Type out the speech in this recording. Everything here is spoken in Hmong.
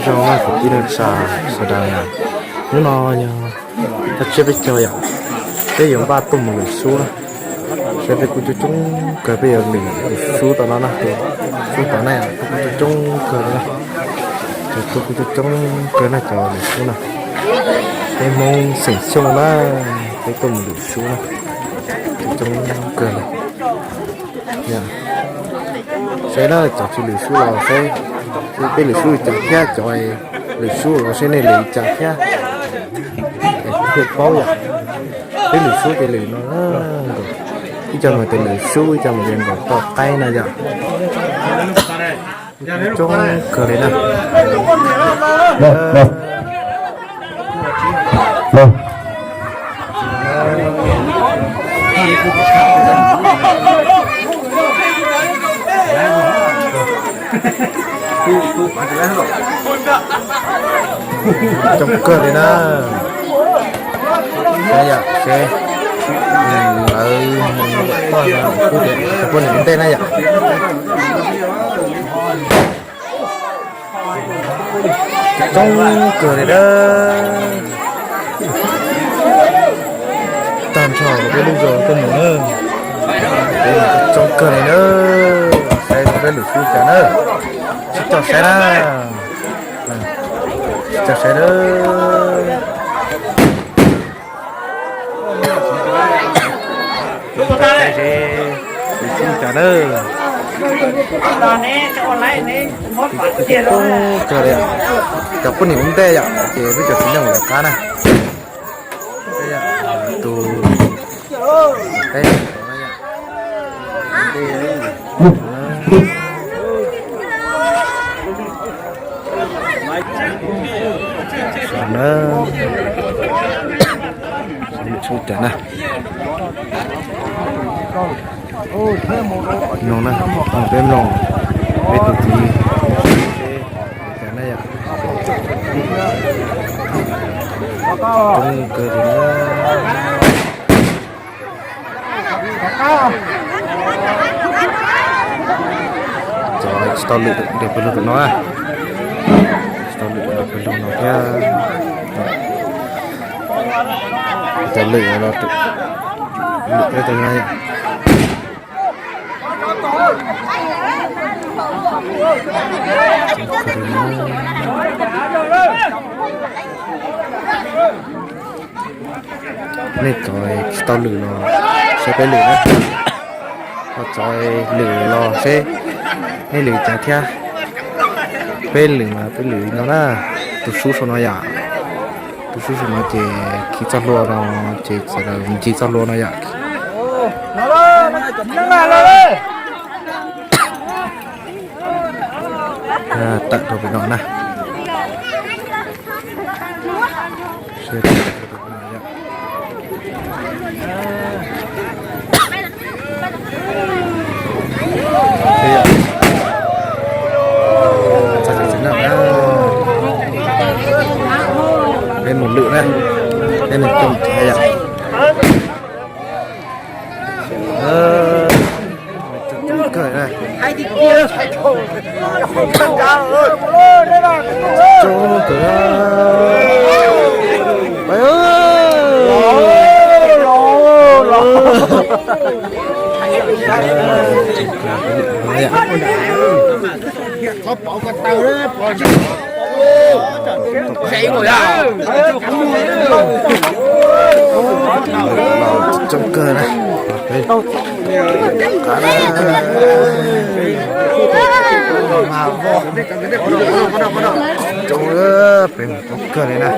Zoo na kwv tij neej tsa sawv daws, hnub no yog thaj tshiab peb caug yom, peb yuav npaj tuaj mus lwm xub na. Saib peb kuj coob coob kawg, peb yuav lwm xub tom no na, xub tom na, peb kuj coob coob kawg na. Cov tuaj kuj coob coob kawg na, cov lwm xub na. Peb Hmoob xeem Xyooj na, peb tuaj mus lwm xub na, coob coob kawg na. Saib na, cov tsis lwm xub los saib peb lwm xub li cas thiab, cov lwm xub los saib nej lwm li cas thiab. Thiaj paub yom, peb lwm xub ces lwm no, ib co mas tias lwm xub, ib co mas tias nkaum toj qaib na yom. Coob kawg li na. Coob kawg li na. Yom, seb lawv poj niam ua ntej na yom. Coob kawg li na. Tag nrho peb lub zos tuaj mus na. Coob kawg li na. Saib peb lwm xub cas na. Sib coj saib na. Sib coj saib na. Lwm xub cas na. Cov poj niam ua ntej yom, ces peb cov txiv neej mus lawv qab na. Tus teb na, lwm xub cas na. Mloog na, peb mloog peb tus txiv cas na yom. Coob kawg li na. Cov tsis tau lwm nrog pawg lug tom no, tsis tau lwm nrog pawg lug no thiab. Cov lwm no, lwm peb tau no yom. Nej cov tsis tau lwm los saib peb lwm na. Ho cov lwm los seb nej lwm cas thiab. Peb lwm mas peb lwm li no na. Tus sub saum no yom. Tus sub saum no ces khi txoj hlua no, ces sawv daws ncig txoj hlua no yom. Tawm rau pem no na. Peb mus lwm na, peb mus coob yom. Coob kawg na. Coob kawg na. Coob, peb mus coob kawg li na.